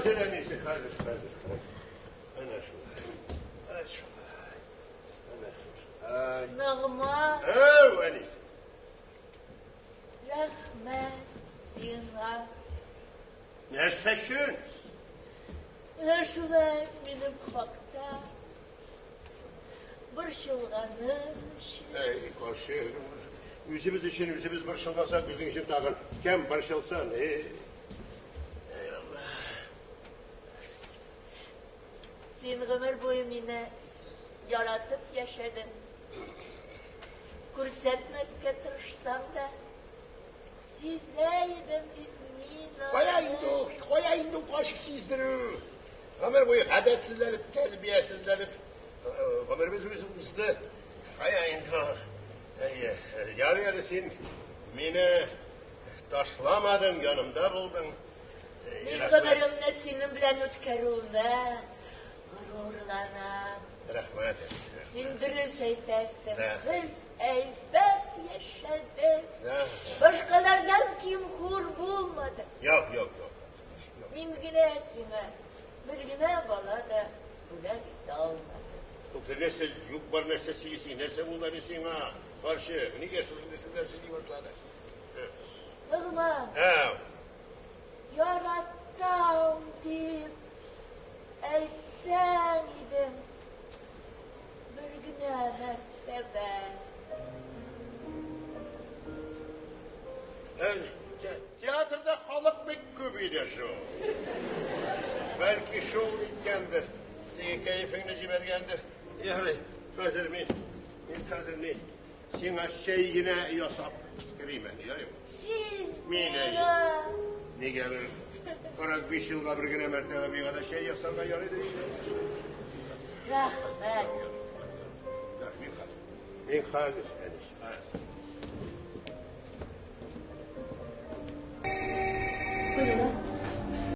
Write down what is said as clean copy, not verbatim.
Хәзер, әнисе, хәзер, хәзер, хәзер. Әнә шулай. Әнә шулай. Әнә шулай. Ногман. Әү, әнисе. Рәхмәт сиңа. Нәрсә өчен? Менә шулай минем хакта борчылганың өчен. Әй, карчык, үзебез өчен үзебез борчылмасак, безнең өчен тагын кем борчылсын? Эй, эй, Алла. Син гомер буе мине яратып яшәдең. Күрсәтмәскә тырышсам да, сизә идем бит мин аны. Кая инде ул, кая инде ул кашык сиздерү? Гомер буе гадәтсезләнеп, тәрбиясезләнеп, гомеребез үзе узды. Кая инде ул? Әйе, ярый әле син мине ташламадың, янымда булдың. Мин гомеремне синең белән үткәрүемә горурланам. Рәхмәт. Син дөрес әйтәсең. Да. Без әйбәт яшәдек. Да. Башкалардан ким-хур булмадык. Юк, юк, юк. Юк. Мин генә сиңа бер генә бала да бүләк итә алмадым. Тукта, нәрсә юк бар нәрсә сөйлисең? Нәрсә булды әле сиңа? Карчык, нигә шушындый сүзләр сөйли башладың? Ногман, Әу, яратам дип әйтсәң идем бер генә мәртәбә. Театрда халык бик күп иде шул. Бәлки шул иткәндер, теге кәефеңне җибәргәндер. Ярый, хәзер мин, мин хәзер мин сиңа чәй генә ясап керим әле, ярыймы? Син Мин әйе. миңа Нигә бер 45 елга бер генә мәртәбә миңа да чәй ясарга ярыйдыр инде. рәхмәт. Ярый, мин хәзер. Мин хәзер, әнисе, хәзер.